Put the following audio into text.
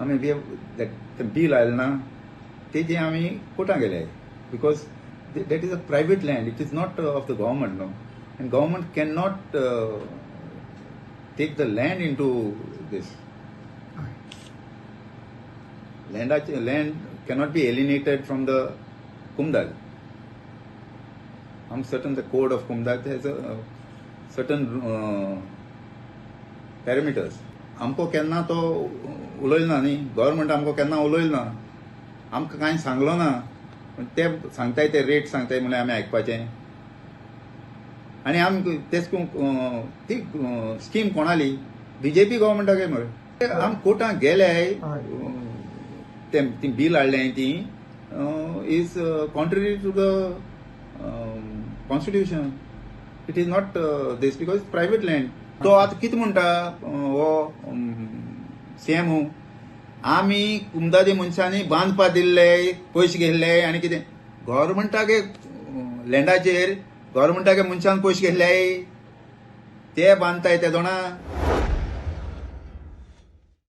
आमी we that bill आयलें ना, तेजे आमी कोर्टां गेले because that is a private land. It is not of the government, no, and government can not take the land in to this. लँडाचे land cannot be alienated from the कुमदाद. आम certain the code of Comunidade has a certain parameters. आमकां केन्ना तो उलयलो ना न्ही, government आमकां केन्ना उलयलो ना, आमकां कांय सांगलो ना. पण ते सांगताय, ते रेट सांगताय म्हणल्यार आमी आयकपाचें. आनी आमी तेच ती स्कीम कोणाली? बीजेपी गव्हर्मेंटाक मरे. आमी कोर्टाक गेले, ते ती बील हाडलें, ती is contrary to the constitution. It is not this because private land. तो आतां कितें म्हणटा हो सीएम, आमी कुमदादी मनशांनी बांदपा दिल्ले, पयशे घेतले आनी कितें गव्हर्मेंटाक लँडाचेर गव्हर्मेंटाक मनशान पयशे घेतले, ते बांदताय ते जाणा.